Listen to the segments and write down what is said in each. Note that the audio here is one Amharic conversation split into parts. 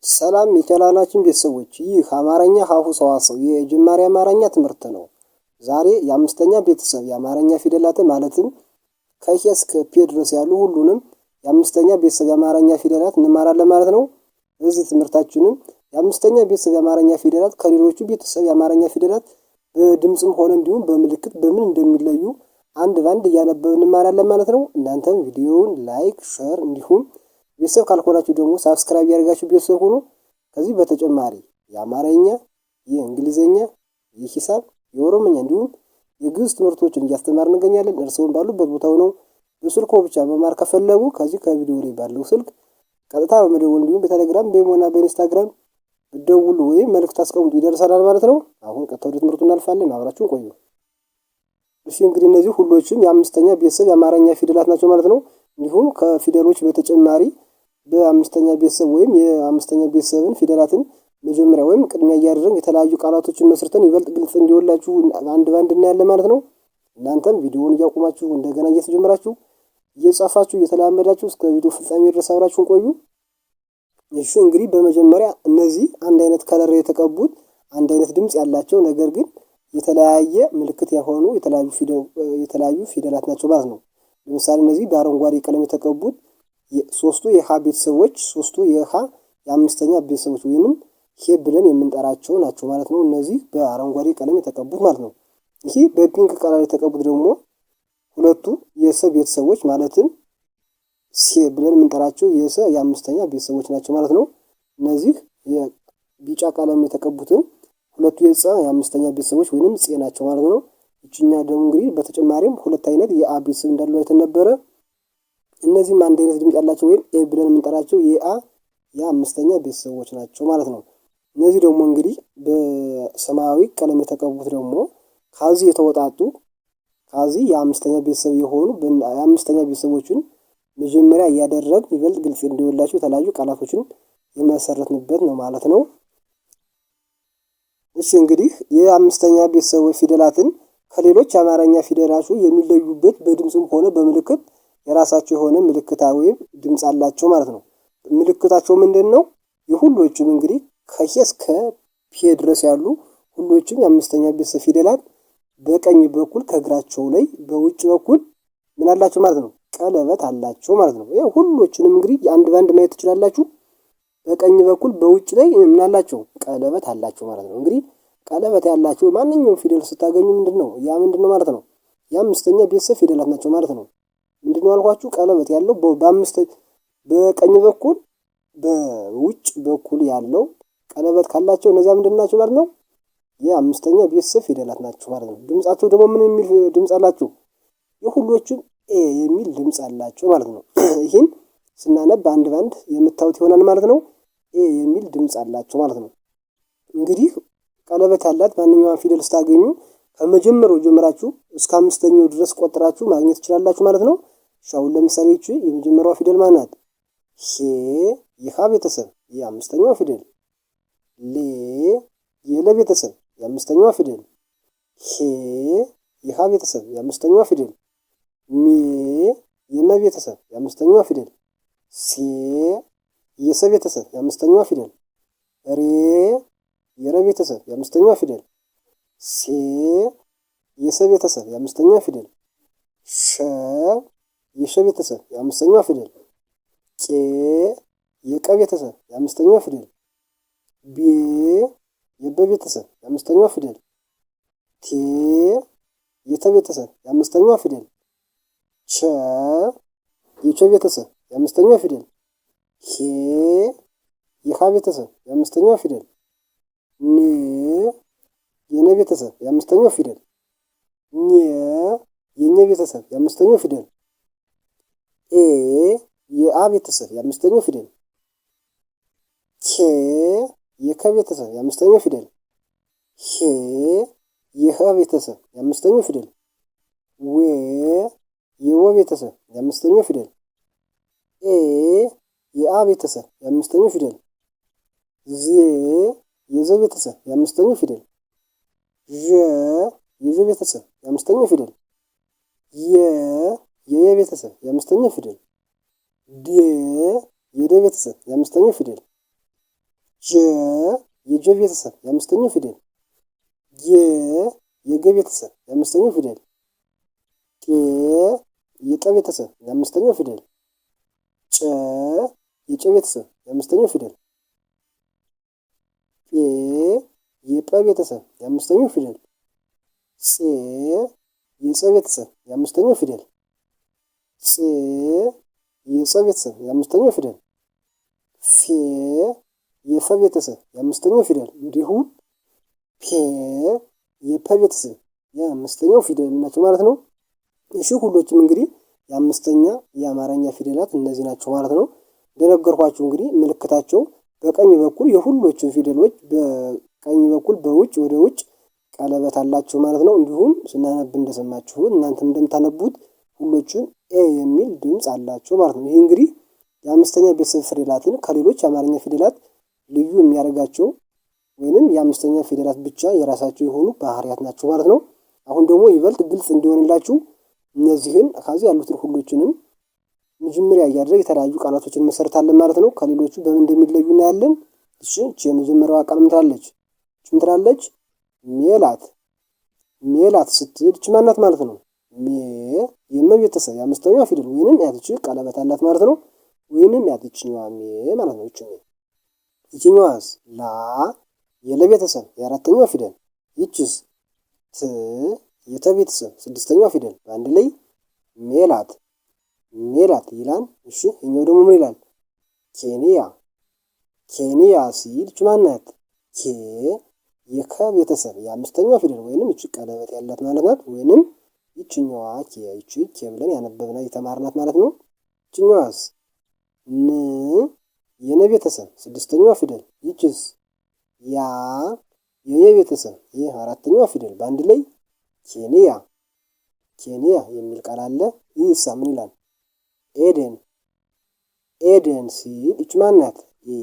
ሰላም የቻናላችን ቤተሰቦች፣ ይህ አማርኛ ሀሁ ሰዋሰው የጀማሪ አማርኛ ትምህርት ነው። ዛሬ የአምስተኛ ቤተሰብ የአማርኛ ፊደላትን ማለትም ከሄ እስከ ፔ ድረስ ያሉ ሁሉንም የአምስተኛ ቤተሰብ የአማርኛ ፊደላት እንማራለን ማለት ነው። በዚህ ትምህርታችንም የአምስተኛ ቤተሰብ የአማርኛ ፊደላት ከሌሎቹ ቤተሰብ የአማርኛ ፊደላት በድምፅም ሆነ እንዲሁም በምልክት በምን እንደሚለዩ አንድ ባንድ እያነበብን እንማራለን ማለት ነው። እናንተም ቪዲዮውን like፣ share እንዲሁም ቤተሰብ ካልሆናችሁ ደግሞ subscribe ያደርጋችሁ ቤተሰብ ሁኑ። ከዚህ በተጨማሪ የአማርኛ፣ የእንግሊዝኛ፣ የሂሳብ፣ የኦሮምኛ እንዲሁም የግዕዝ ትምህርቶችን እያስተማርን እንገኛለን። እርስዎም ባሉበት ቦታ ሆነው በስልኮ ብቻ መማር ከፈለጉ ከዚህ ከቪዲዮ ላይ ባለው ስልክ ቀጥታ በመደወል እንዲሁም በቴሌግራም በኢሞና በኢንስታግራም ብትደውሉ ወይም መልእክት አስቀምጡ ይደርሰናል ማለት ነው። አሁን ቀጥታ ወደ ትምህርቱ እናልፋለን። አብራችሁን ቆዩ። እሺ፣ እንግዲህ እነዚህ ሁሎችም የአምስተኛ ቤተሰብ የአማርኛ ፊደላት ናቸው ማለት ነው። እንዲሁም ከፊደሎች በተጨማሪ በአምስተኛ ቤተሰብ ወይም የአምስተኛ ቤተሰብን ፊደላትን መጀመሪያ ወይም ቅድሚያ እያደረግን የተለያዩ ቃላቶችን መስርተን ይበልጥ ግልጽ እንዲሆንላችሁ አንድ ባንድ እናያለን ማለት ነው። እናንተም ቪዲዮውን እያቆማችሁ እንደገና እየተጀመራችሁ እየጻፋችሁ እየተለማመዳችሁ እስከ ቪዲዮ ፍጻሜ ድረስ አብራችሁን ቆዩ። እሺ፣ እንግዲህ በመጀመሪያ እነዚህ አንድ አይነት color የተቀቡት፣ አንድ አይነት ድምፅ ያላቸው ነገር ግን የተለያየ ምልክት የሆኑ የተለያዩ ፊደላት ናቸው ማለት ነው። ለምሳሌ እነዚህ በአረንጓዴ ቀለም የተቀቡት ሶስቱ የሀ ቤተሰቦች፣ ሶስቱ የሀ የአምስተኛ ቤተሰቦች ወይንም ሄ ብለን የምንጠራቸው ናቸው ማለት ነው። እነዚህ በአረንጓዴ ቀለም የተቀቡት ማለት ነው። ይህ በ pink ቀለም የተቀቡት ደግሞ ሁለቱ የሰ ቤተሰቦች ማለትም ሴ ብለን የምንጠራቸው የሰ የአምስተኛ ቤተሰቦች ናቸው ማለት ነው። እነዚህ የቢጫ ቀለም የተቀቡትም ሁለቱ የጸ የአምስተኛ ቤተሰቦች ወይንም ጼ ናቸው ማለት ነው። ይችኛ ደግሞ እንግዲህ በተጨማሪም ሁለት አይነት የአ ቤተሰብ እንዳለው አይተን ነበረ። እነዚህም አንድ አይነት ድምፅ ያላቸው ወይም ኤ ብለን የምንጠራቸው የአ የአምስተኛ ቤተሰቦች ናቸው ማለት ነው። እነዚህ ደግሞ እንግዲህ በሰማያዊ ቀለም የተቀቡት ደግሞ ከዚህ የተወጣጡ ከዚህ የአምስተኛ ቤተሰብ የሆኑ የአምስተኛ ቤተሰቦችን መጀመሪያ እያደረግን ይበልጥ ግልጽ እንዲሆንላችሁ የተለያዩ ቃላቶችን የመሰረትንበት ነው ማለት ነው። እሺ፣ እንግዲህ የአምስተኛ ቤተሰቦች ፊደላትን ከሌሎች የአማርኛ ፊደላቱ የሚለዩበት በድምፅም ሆነ በምልክት የራሳቸው የሆነ ምልክታ ወይም ድምፅ አላቸው ማለት ነው። ምልክታቸው ምንድን ነው? የሁሎቹም እንግዲህ ከሄ እስከ ፔ ድረስ ያሉ ሁሎችም የአምስተኛ ቤተሰብ ፊደላት በቀኝ በኩል ከእግራቸው ላይ በውጭ በኩል ምን አላቸው ማለት ነው? ቀለበት አላቸው ማለት ነው። ይኸው ሁሎችንም እንግዲህ አንድ በአንድ ማየት ትችላላችሁ። በቀኝ በኩል በውጭ ላይ ምን አላቸው? ቀለበት አላቸው ማለት ነው። እንግዲህ ቀለበት ያላቸው ማንኛውም ፊደል ስታገኙ ምንድን ነው ያ ምንድን ነው ማለት ነው? የአምስተኛ ቤተሰብ ፊደላት ናቸው ማለት ነው። ምንድን ነው አልኳችሁ? ቀለበት ያለው በአምስተ በቀኝ በኩል በውጭ በኩል ያለው ቀለበት ካላቸው እነዚያ ምንድን ናቸው ማለት ነው? የአምስተኛ ቤተሰብ ፊደላት ናቸው ማለት ነው። ድምጻቸው ደግሞ ምን የሚል ድምጽ አላቸው? የሁሎቹም ኤ የሚል ድምጽ አላቸው ማለት ነው። ይህን ስናነብ አንድ ባንድ የምታዩት ይሆናል ማለት ነው። ኤ የሚል ድምጽ አላቸው ማለት ነው። እንግዲህ ቀለበት ያላት ማንኛውም ፊደል ስታገኙ ከመጀመሪያው ጀምራችሁ እስከ አምስተኛው ድረስ ቆጥራችሁ ማግኘት ትችላላችሁ ማለት ነው። እሺ፣ አሁን ለምሳሌ ይቺ የመጀመሪያዋ ፊደል ማን ናት? ሄ የሀ ቤተሰብ የአምስተኛዋ ፊደል፣ ሌ የለ ቤተሰብ የአምስተኛዋ ፊደል፣ ሄ የሀ ቤተሰብ የአምስተኛዋ ፊደል፣ ሜ የመ ቤተሰብ የአምስተኛዋ ፊደል፣ ሴ የሰ ቤተሰብ የአምስተኛዋ ፊደል፣ ሬ የረ ቤተሰብ የአምስተኛዋ ፊደል፣ ሴ የሰ ቤተሰብ የአምስተኛዋ ፊደል፣ ሸ የሸ ቤተሰብ የአምስተኛዋ ፊደል፣ ቄ የቀ ቤተሰብ የአምስተኛዋ ፊደል፣ ቤ የበ ቤተሰብ የአምስተኛዋ ፊደል፣ ቴ የተ ቤተሰብ የአምስተኛዋ ፊደል፣ ቸ የቸ ቤተሰብ የአምስተኛዋ ፊደል፣ ሄ የሀ ቤተሰብ የአምስተኛዋ ፊደል፣ ኔ የነ ቤተሰብ የአምስተኛው ፊደል፣ ኘ የኘ ቤተሰብ የአምስተኛው ፊደል፣ ኤ የአ ቤተሰብ የአምስተኛው ፊደል፣ ኬ የከ ቤተሰብ የአምስተኛው ፊደል፣ ሄ የኸ ቤተሰብ የአምስተኛው ፊደል፣ ዌ የወ ቤተሰብ የአምስተኛው ፊደል፣ ኤ የአ ቤተሰብ የአምስተኛው ፊደል፣ ዜ የዘ ቤተሰብ የአምስተኛው ፊደል፣ ዠ የዠ ቤተሰብ የአምስተኛው ፊደል፣ የ የየ ቤተሰብ የአምስተኛው ፊደል፣ ዴ የደ ቤተሰብ የአምስተኛው ፊደል፣ ጀ የጀ ቤተሰብ የአምስተኛው ፊደል፣ ጌ የገ ቤተሰብ የአምስተኛው ፊደል፣ ጤ የጠ ቤተሰብ የአምስተኛው ፊደል፣ ጨ የጨ ቤተሰብ የአምስተኛው ፊደል፣ ጴ የጰ ቤተሰብ የአምስተኛው ፊደል፣ ፄ የፀ ቤተሰብ የአምስተኛው ፊደል፣ ፄ የፀ ቤተሰብ የአምስተኛው ፊደል፣ ፌ የፈ ቤተሰብ የአምስተኛው ፊደል እንዲሁም ፔ የፐ ቤተሰብ የአምስተኛው ፊደል ናቸው ማለት ነው። እሺ ሁሎችም እንግዲህ የአምስተኛ የአማርኛ ፊደላት እነዚህ ናቸው ማለት ነው። እንደነገርኳችሁ እንግዲህ ምልክታቸው በቀኝ በኩል የሁሎቹም ፊደሎች በቀኝ በኩል በውጭ ወደ ውጭ ቀለበት አላቸው ማለት ነው። እንዲሁም ስናነብ እንደሰማችሁት እናንተም እንደምታነቡት ሁሎቹም ኤ የሚል ድምፅ አላቸው ማለት ነው። ይህ እንግዲህ የአምስተኛ ቤተሰብ ፊደላትን ከሌሎች የአማርኛ ፊደላት ልዩ የሚያደርጋቸው ወይንም የአምስተኛ ፊደላት ብቻ የራሳቸው የሆኑ ባህሪያት ናቸው ማለት ነው። አሁን ደግሞ ይበልጥ ግልጽ እንዲሆንላችሁ እነዚህን ከዚህ ያሉትን ሁሎችንም መጀመሪያ እያደረግ የተለያዩ ቃላቶችን እንመሰርታለን ማለት ነው። ከሌሎቹ በምን እንደሚለዩ እናያለን። እሺ እቺ የመጀመሪያዋ ቃል ምን ትላለች? እቺ ምን ትላለች? ሜላት። ሜላት ስትል እቺ ማናት ማለት ነው? ሜ የመ ቤተሰብ የአምስተኛዋ ፊደል ወይንም ያትቺ ቀለበት አላት ማለት ነው። ወይንም ያትችኛዋ ሜ ማለት ነው። እቺ ሜ። ይችኛዋስ ላ የለ ቤተሰብ የአራተኛዋ ፊደል። ይችስ ት የተ ቤተሰብ ስድስተኛዋ ፊደል። በአንድ ላይ ሜላት ሜላት ይላል። እሺ ይሄኛው ደግሞ ምን ይላል? ኬንያ። ኬንያ ሲል እቺ ማናት? ኬ የከ ቤተሰብ የአምስተኛዋ ፊደል ወይንም ይቺ ቀለበት ያላት ማለት ናት። ወይንም ይችኛዋ ኬ ይቺ ኬ ብለን ያነበብናት የተማርናት ማለት ነው። ይችኛዋስ ን የነ ቤተሰብ ስድስተኛዋ ፊደል። ይችስ ያ የየ ቤተሰብ ይህ አራተኛዋ ፊደል። በአንድ ላይ ኬንያ ኬንያ የሚል ቃል አለ። ይህሳ ምን ይላል? ኤደን። ኤደን ሲል ይች ማናት? ኤ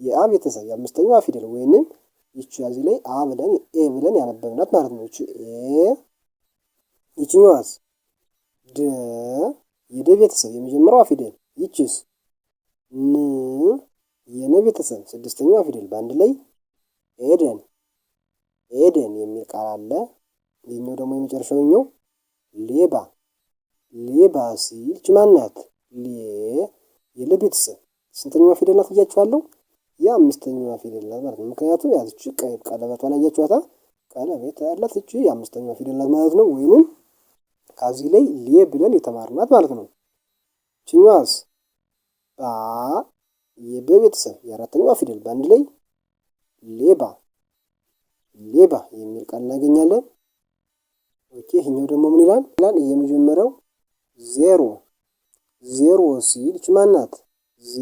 የአ ቤተሰብ የአምስተኛዋ ፊደል ወይንም ይቺ እዚህ ላይ አ ብለን ኤ ብለን ያነበብናት ማለት ነው። ይቺ ኤ። ይችኛዋስ ደ የደ ቤተሰብ የመጀመሪያዋ ፊደል። ይችስ ን የነ ቤተሰብ ስድስተኛዋ ፊደል። በአንድ ላይ ኤደን ኤደን የሚል ቃል አለ። ይህኛው ደግሞ የመጨረሻው ሌባ። ሌባ ሲል ይች ማናት? ሌ የለ ቤተሰብ ስንተኛዋ ፊደል ናት ብያችኋለሁ? የአምስተኛዋ ፊደል ናት ማለት ነው። ምክንያቱም ያዝች ቀይ ቀለበቷን አያችኋታ? ቀለበት ያላት እቺ የአምስተኛዋ ፊደል ናት ማለት ነው። ወይንም ከዚህ ላይ ሌ ብለን የተማርናት ማለት ነው። ይችኛዋስ ባ የበ ቤተሰብ የአራተኛዋ ፊደል። በአንድ ላይ ሌባ ሌባ የሚል ቃል እናገኛለን። okay ይሄኛው ደግሞ ምን ይላል? ይላል የመጀመሪያው ዜሮ። ዜሮ ሲል ይች ማናት? ዜ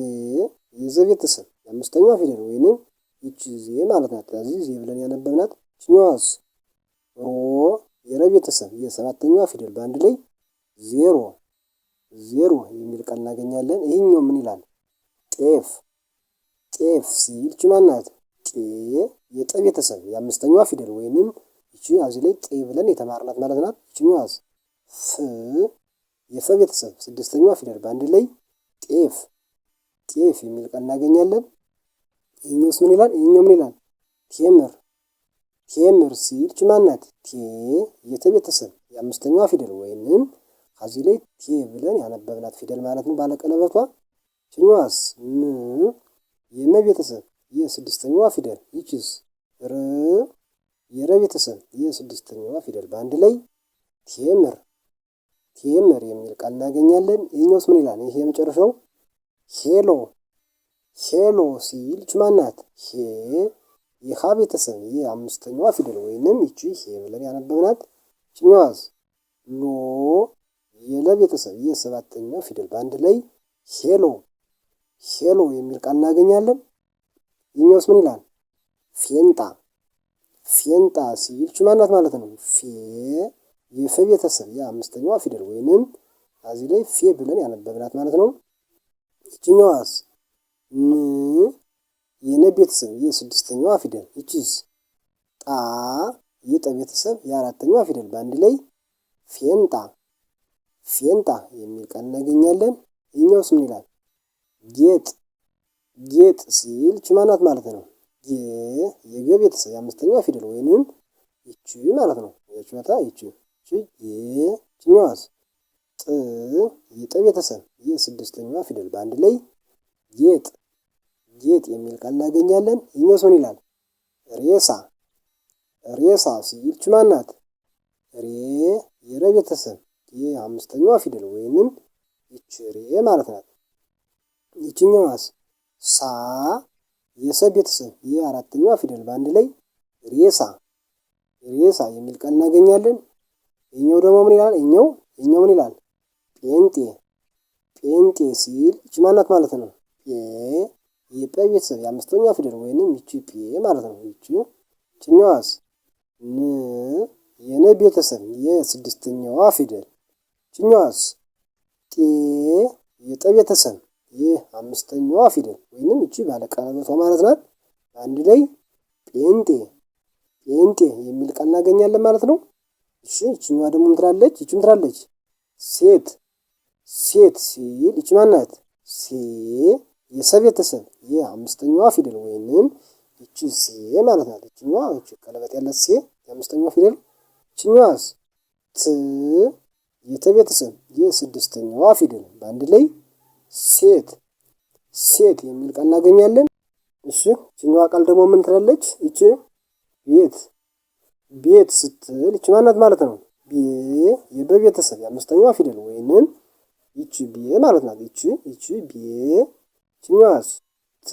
የዘ ቤተሰብ የአምስተኛዋ ፊደል ወይንም ይቺ ዜ ማለት ናት። ስለዚህ ዜ ብለን ያነበብናት። ይችኛዋስ ሮ የረ ቤተሰብ የሰባተኛዋ ፊደል። በአንድ ላይ ዜሮ ዜሮ የሚል ቃል እናገኛለን። ይሄኛው ምን ይላል? ጤፍ። ጤፍ ሲል ይች ማናት? ጤ የጠ ቤተሰብ የአምስተኛዋ ፊደል ወይንም ይቺ እዚህ ላይ ጤ ብለን የተማርናት ማለት ናት። ይችኛዋስ ፍ የፈ ቤተሰብ ስድስተኛዋ ፊደል። በአንድ ላይ ጤፍ ጤፍ የሚል ቃል እናገኛለን። ይሄኛውስ ምን ይላል? ይሄኛው ምን ይላል? ቴምር። ቴምር ሲል ይች ማናት? ቴ የተ ቤተሰብ የአምስተኛዋ ፊደል ወይንም ከዚህ ላይ ቴ ብለን ያነበብናት ፊደል ማለት ነው ባለቀለበቷ። ይችኛዋስ ም የመ ቤተሰብ የስድስተኛዋ ፊደል። ይችስ ር የረ ቤተሰብ የስድስተኛዋ ፊደል። በአንድ ላይ ቴምር ቴምር የሚል ቃል እናገኛለን። ይሄኛውስ ምን ይላል? ይሄ የመጨረሻው ሄሎ። ሄሎ ሲል ይች ማናት? ሄ የሀ ቤተሰብ የአምስተኛዋ ፊደል ወይንም ይቺ ሄ ብለን ያነበብናት። ይችኛዋስ ሎ የለ ቤተሰብ የሰባተኛው ፊደል። በአንድ ላይ ሄሎ ሄሎ የሚል ቃል እናገኛለን። ይህኛውስ ምን ይላል? ፌንጣ። ፌንጣ ሲል ይች ማናት ማለት ነው? ፌ የፈ ቤተሰብ የአምስተኛዋ ፊደል ወይንም እዚህ ላይ ፌ ብለን ያነበብናት ማለት ነው። ይችኛዋስ ን የነ ቤተሰብ የስድስተኛዋ ፊደል። ይችስ ጣ የጠ ቤተሰብ የአራተኛዋ ፊደል። በአንድ ላይ ፌንጣ ፌንጣ የሚል ቃል እናገኛለን። ይህኛውስ ምን ይላል? ጌጥ። ጌጥ ሲል ይቺ ማናት ማለት ነው? ጌ የገ ቤተሰብ የአምስተኛዋ ፊደል ወይንም ይቺ ማለት ነው። ያችኋታ ይቺ ይቺ ጌ። ይችኛዋስ ጥ የጠ ቤተሰብ የስድስተኛዋ ፊደል በአንድ ላይ ጌጥ ጌጥ የሚል ቃል እናገኛለን። ይህኛውስ ምን ይላል? ሬሳ ሬሳ ሲል ይቺ ማናት? ሬ የረ ቤተሰብ የአምስተኛዋ ፊደል ወይንም ይቺ ሬ ማለት ናት። ይችኛዋስ ሳ የሰ ቤተሰብ የአራተኛዋ ፊደል በአንድ ላይ ሬሳ ሬሳ የሚል ቃል እናገኛለን። ይህኛው ደግሞ ምን ይላል? ይህኛው ምን ይላል? ጴንጤ ጴንጤ ሲል ይቺ ማናት ማለት ነው? ጴ የጰ ቤተሰብ የአምስተኛ ፊደል ወይንም ይቺ ጴ ማለት ነው። ይቺ ይችኛዋስ ን የነ ቤተሰብ የስድስተኛዋ ፊደል። ይችኛዋስ ጤ የጠ ቤተሰብ የአምስተኛዋ ፊደል ወይንም ይቺ ባለቀለበቷ ማለት ናት። በአንድ ላይ ጴንጤ ጴንጤ የሚል ቃል እናገኛለን ማለት ነው። እሺ ይችኛዋ ደግሞ ምን ትላለች? ይቺ ምን ትላለች? ሴት ሴት ሲል ይቺ ማን ናት? ሴ የሰ ቤተሰብ የአምስተኛዋ ፊደል ወይንም ይቺ ሴ ማለት ናት። ይችኛዋ ይቺ ቀለበት ያላት ሴ የአምስተኛዋ ፊደል። ይችኛዋስ ት የተ ቤተሰብ የስድስተኛዋ ፊደል በአንድ ላይ ሴት ሴት የሚል ቃል እናገኛለን። እሺ ይችኛዋ ቃል ደግሞ ምን ትላለች? ይቺ ቤት ቤት ስትል ይቺ ማናት ማለት ነው? ቤ የበ ቤተሰብ የአምስተኛዋ ፊደል ወይንም ይቺ ቤ ማለት ናት። ይቺ ይቺ ቤ። ይችኛዋስ ት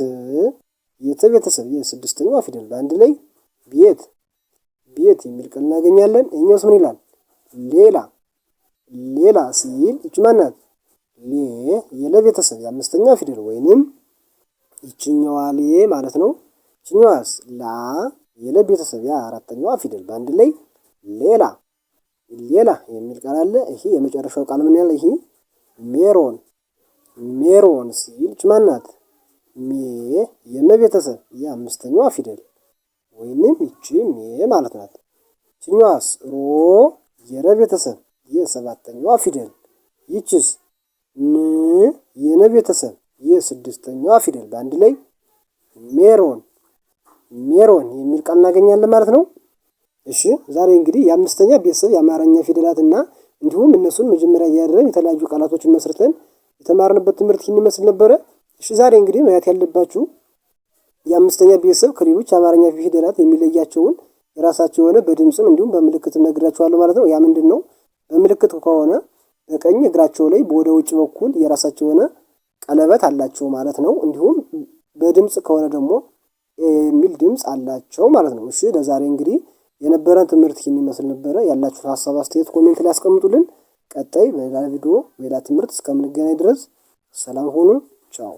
የተ ቤተሰብ የስድስተኛዋ ፊደል በአንድ ላይ ቤት ቤት የሚል ቃል እናገኛለን። ይኸኛውስ ምን ይላል? ሌላ ሌላ ሲል ይቺ ማናት? ሌ የለ ቤተሰብ የአምስተኛ ፊደል ወይንም ይችኛዋ ሌ ማለት ነው። ይችኛዋስ ላ የለ ቤተሰብ የአራተኛዋ ፊደል በአንድ ላይ ሌላ ሌላ የሚል ቃል አለ። ይሄ የመጨረሻው ቃል ምን ያህል? ይሄ ሜሮን ሜሮን ሲል ይች ማናት? ሜ የመ ቤተሰብ የአምስተኛዋ ፊደል ወይንም ይቺ ሜ ማለት ናት። ይችኛዋስ ሮ የረ ቤተሰብ የሰባተኛዋ ፊደል። ይችስ ን የነ ቤተሰብ የስድስተኛዋ ፊደል በአንድ ላይ ሜሮን ሜሮን የሚል ቃል እናገኛለን ማለት ነው። እሺ ዛሬ እንግዲህ የአምስተኛ ቤተሰብ የአማርኛ ፊደላትና እንዲሁም እነሱን መጀመሪያ እያደረግን የተለያዩ ቃላቶችን መስርተን የተማርንበት ትምህርት ይህን ይመስል ነበረ። እሺ ዛሬ እንግዲህ ማየት ያለባችሁ የአምስተኛ ቤተሰብ ከሌሎች የአማርኛ ፊደላት የሚለያቸውን የራሳቸው የሆነ በድምፅም እንዲሁም በምልክት ነግራችኋለሁ ማለት ነው። ያ ምንድን ነው? በምልክት ከሆነ በቀኝ እግራቸው ላይ ወደ ውጭ በኩል የራሳቸው የሆነ ቀለበት አላቸው ማለት ነው። እንዲሁም በድምፅ ከሆነ ደግሞ የሚል ድምፅ አላቸው ማለት ነው። እሺ ለዛሬ እንግዲህ የነበረን ትምህርት ይህን ይመስል ነበረ። ያላችሁን ሀሳብ አስተያየት comment ላይ ያስቀምጡልን። ቀጣይ በሌላ ቪዲዮ በሌላ ትምህርት እስከምንገናኝ ድረስ ሰላም ሁኑ። ቻው።